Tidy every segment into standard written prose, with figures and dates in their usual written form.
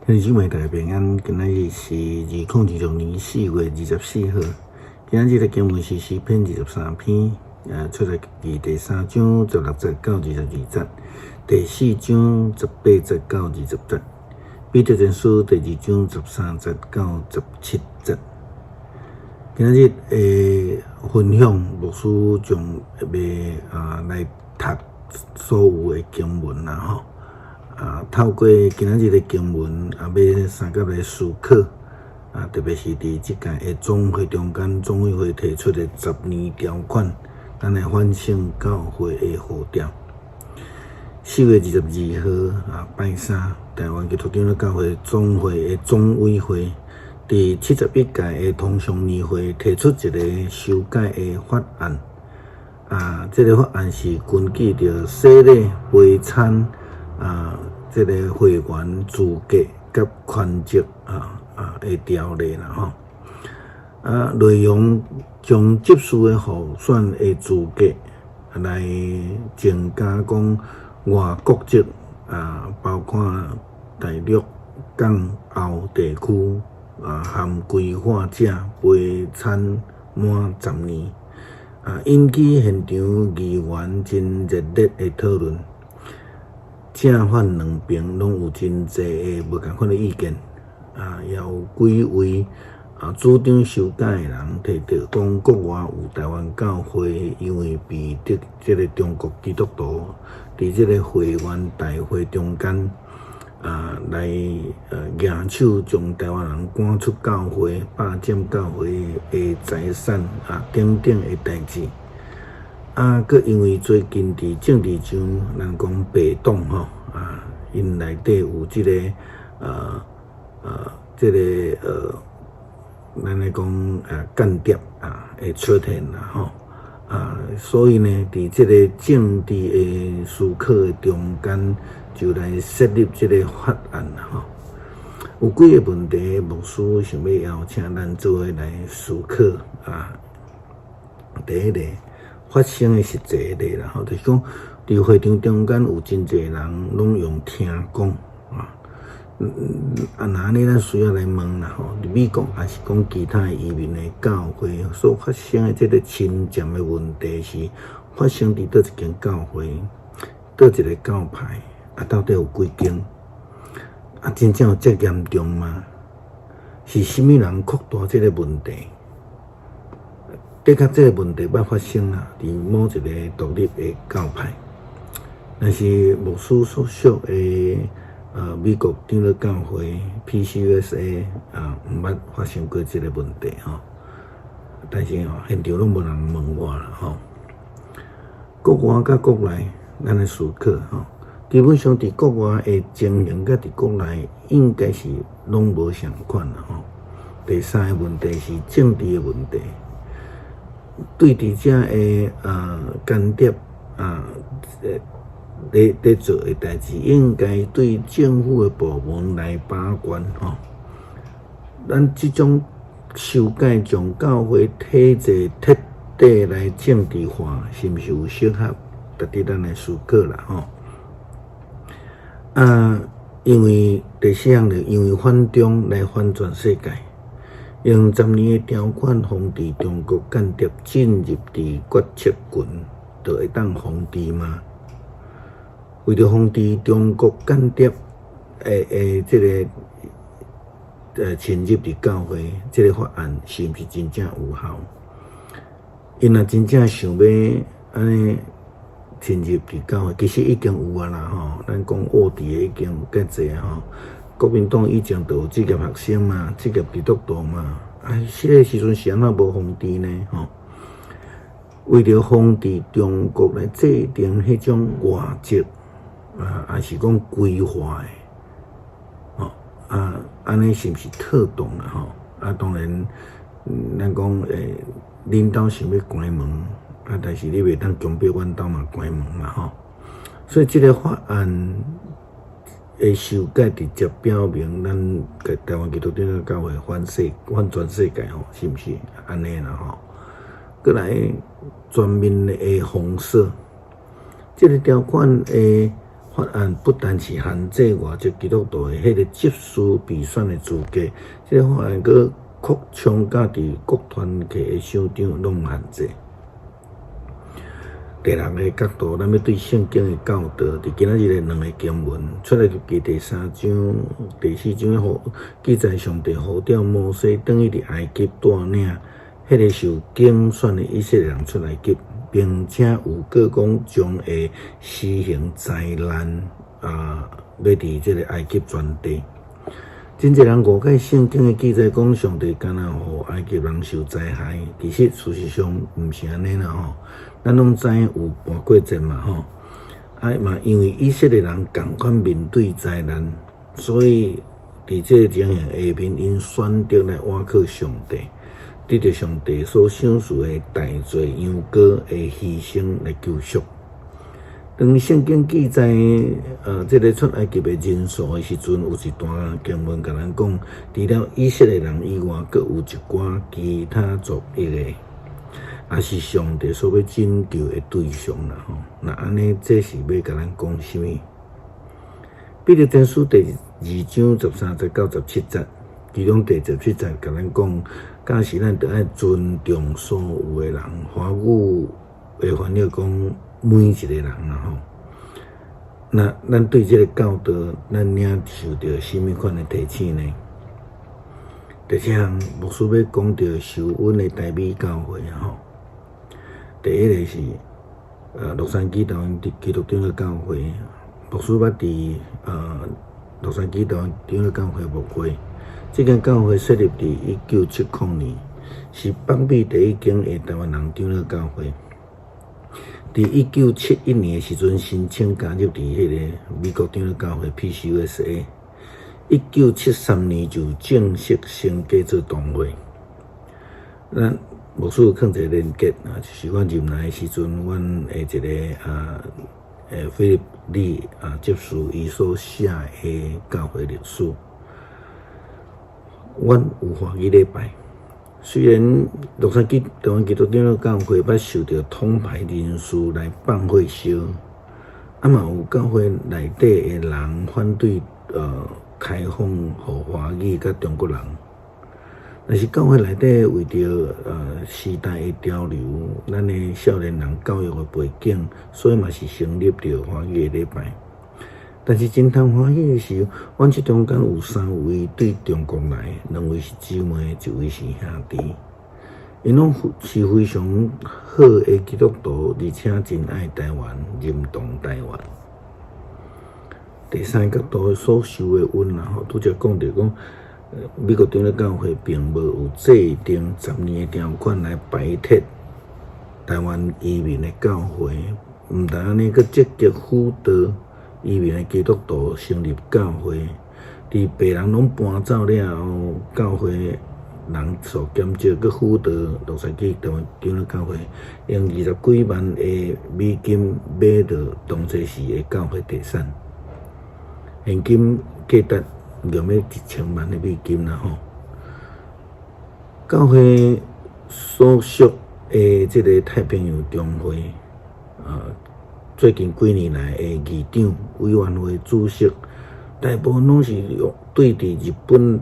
兄弟姊妹大家平安，今仔日是2026年4月24號。今仔日的經文是詩篇23篇，出埃及記第三章16節到22節，第四章18節到20節，彼得前書第二章13節到17節。今仔日的分享，牧師將欲來讀所有的經文啦吼。透過今仔日的經文，欲相佮來思考，特別是佇這屆的總會中間，總委會提出的十年條款，咱來反省教會的呼召。4月22號拜三，台灣基督長老教會總會的總委會，佇71屆的通常年會提出一个修改的法案。這个法案是根據著洗禮、陪餐這个會員資格佮權責的條例啦吼。內容將執事的候選的資格來增加講外國籍，包括大陸、港、澳地區含歸化者陪餐滿10年，引起現場議員真熱烈的討論。正反兩邊攏有真濟的無仝款的意見，也有幾位主張修改的人提著講，國外有台灣教會因為被得這个中國基督徒佇這个會員大會中間來舉手將台灣人趕出教會、霸佔教會的財產等等的代誌。閣因為最近佇政治上，咱講白黨吼𪜶內底有這个咱來講間諜會出現啦吼，所以呢，佇這个政治的思考的中間，就來設立這个法案啦吼。有幾个問題，牧師想欲邀請咱做伙來思考。第一个，發生的實際例啦吼，就是講佇會場中間有真濟人攏用聽講，若按呢咱需要來問啦吼，佇美國抑是講其他移民的教會所發生的這个侵佔的問題是發生佇佗一間教會，佗一个教派，到底有幾間？真正有遮嚴重嗎？是啥物人擴大這个問題？的確，這个問題捌發生啦，佇某一个獨立的教派，但是牧師所屬的美國長老教會 PCUSA 毋捌發生過這个問題吼。但是吼，現場攏無人問我啦吼。國外佮國內，咱來思考吼，基本上佇國外的情形佮佇國內應該是攏無相仝啦吼。第三个問題是政治的問題。對佇遮的間諜咧做的代誌，應該對政府的部門來把關吼。咱這種修改將教會體制徹底來政治化，是毋是有適合？值得咱來思考啦吼。因為第四項就因為反中來反全世界。用十年的條款防止中國間諜進入佇決策群，就會當防治嗎？為著防治中國間諜的這个侵入佇教會，這个法案是毋是真正有效？𪜶若真正想欲按呢侵入佇教會，其實已經有啊啦吼。咱講臥底的已經有遮濟吼。國民黨以前就有職業學生嘛，職業基督徒嘛，彼个時陣是按怎無防治呢？吼，為著防治中國來制定彼種外籍，抑是講歸化的，吼，按呢是毋是妥當啦？吼，當然，咱講恁兜想欲關門，但是你袂當強迫阮兜嘛關門嘛，吼，所以這个法案的修改直接表明，咱台灣基督長老教會反全世界吼，是毋是按呢啦吼？閣來全面的封鎖，這个條款的法案不但是限制外籍基督徒的彼个執事被選的資格，這个法案閣擴充到佇各團契的首長攏限制。第六个角度，咱欲對聖經的教導，佇今仔日的兩个經文，出埃及記第三章、第四章的記載，上帝呼召摩西轉去佇埃及帶領彼个受揀選的以色列人出埃及。並且預告講將會施行災難啊，欲佇這个埃及全地。真濟人誤解聖經的記載，講上帝敢若予埃及人受災害，其實事實上毋是按呢啦吼。咱攏知影有叛國節嘛吼，啊嘛因為以色列人仝款面對災難，所以佇這个情形下面，𪜶選擇來倚靠上帝。得著上帝所賞賜的代罪羊羔的犧牲來救贖。當聖經記載，這个出埃及的人數的時陣，有一段經文共咱講，除了以色列人以外，閣有一寡其他族裔的，也是上帝所欲拯救的對象啦吼。若按呢，這是欲共咱講啥物？彼得前書第二章13節到17節，其中第十七節共咱講，假使咱著愛尊重所有的人，華語的翻譯講每一个人啦吼。那咱對這个教導，咱領受著啥物款的提醒呢？第七項，牧師欲講著受恩的台美教會吼。第一个是洛杉磯台灣基督長老教會，牧師捌佇洛杉磯台灣長老教會牧會。這間教會設立佇1970年，是北美第一間的台灣人長老教會。佇1971年的時陣，申請加入佇彼个美國長老教會 PCUSA。1973年就正式升格做堂會。咱牧師有囥一个連結啊，就是阮入來的時陣，阮的一个啊，菲利利啊執事伊所寫的教會歷史。阮有華語禮拜，雖然洛杉磯台灣基督長老教會捌受著統派人士來放火燒，啊嘛有教會內底的人反對開放予華語佮中國人，但是教會內底為著時代的潮流，咱的少年人教育的背景，所以嘛是成立著華語的禮拜。但是真通歡喜的是，阮這中間有三位對中國來，兩位是姊妹，一位是兄弟。𪜶攏是非常好的基督徒，而且真愛台灣，認同台灣。第三角度所受的恩啊，吼，拄才講著講，美國長老教會並無有制定十二个條款來排斥台灣移民的教會，毋但按呢，閣積極輔導移民的基督徒成立教會，佇別人攏搬走了後，教會人數減少，閣輔導洛杉磯台灣長老教會用二十幾萬的美金買著當初時的教會地產，現今價值約欲1000萬的美金啦吼。教會所屬的這个太平洋中會，啊，最近幾年來的議長、委員會主席，大部分攏是用對佇日本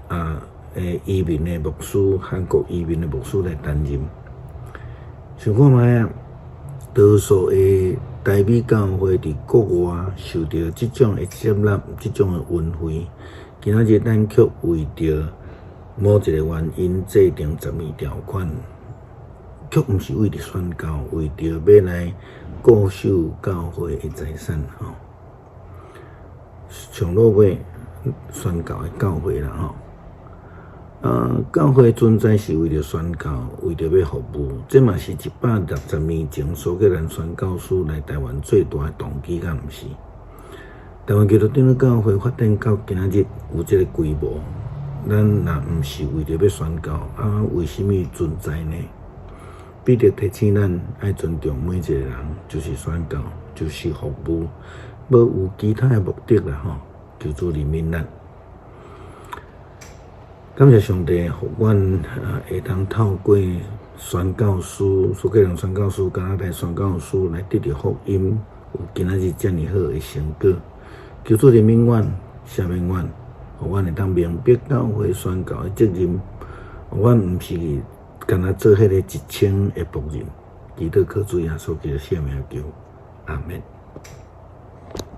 啊的移民的牧師、韓國移民的牧師來擔任。想看覓啊？多數的台美教會佇國外受著這種的接納、這種的恩惠，今仔日咱卻為著某一個原因制定十二條款，卻毋是為著宣教，為著欲來固守教會的財產吼。上落尾宣教的教會啦吼，啊，教會存在是為著宣教，為著欲服務，這嘛是160年前蘇格蘭宣教師來台灣最大的動機，敢毋是？台灣基督長老教會發展到今仔日有這个規模，咱若毋是為著欲宣教，啊，為啥物存在呢？彼得提醒咱愛尊重每一個人，就是宣教，就是服務，無有其他的目的啦吼。求主憐憫咱。感謝上帝，予阮啊會當透過宣教師、蘇格蘭宣教師、加拿大宣教師來得著福音。有今仔日遮爾好的成果。求主憐憫阮，赦免阮，予阮會當明白教會宣教的責任，予阮毋是干焦做彼个一千的僕人。祈禱靠主耶穌基督聖名求，阿門。